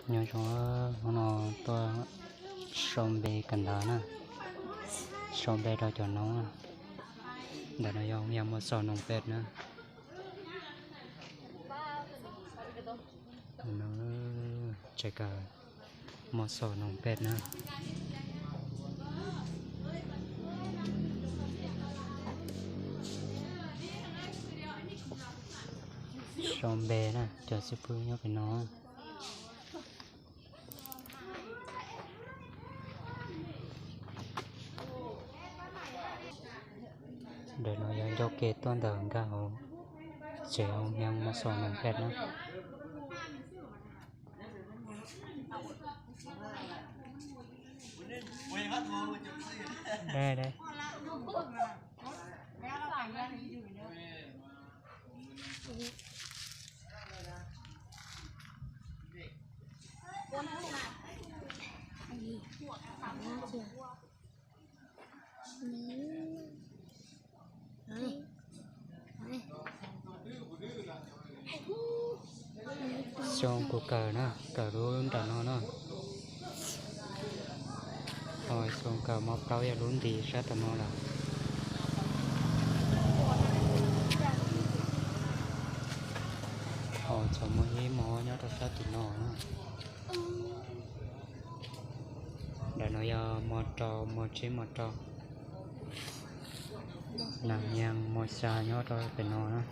Nyob zoo, hnub no tuaj sau npe kawm ntawv na, sau npe rau cov noob na. Ntawm no yog Hoo Yang Mos Xos Noom Pej na. Tsev kawm Mos Xos Noom Pej na. Sau npe na, cov xib fwb nyob pem no. Ntawm no yog ncauj ke tuaj ntawm nkag hauv tsev Hoo Yang Mos Xos Noom Pej na. Xyoo kuv kawm na, kawm lub nram no na. Ho xyoo kawm mos plaub yog lub ntiv sab tom no lawm. Ho txog mos ib mos ob nyob rau sab tim no na. Ntawm no yog mos rau, mos tsib, mos rau. Nam Yang mos xya nyob rau pem no na.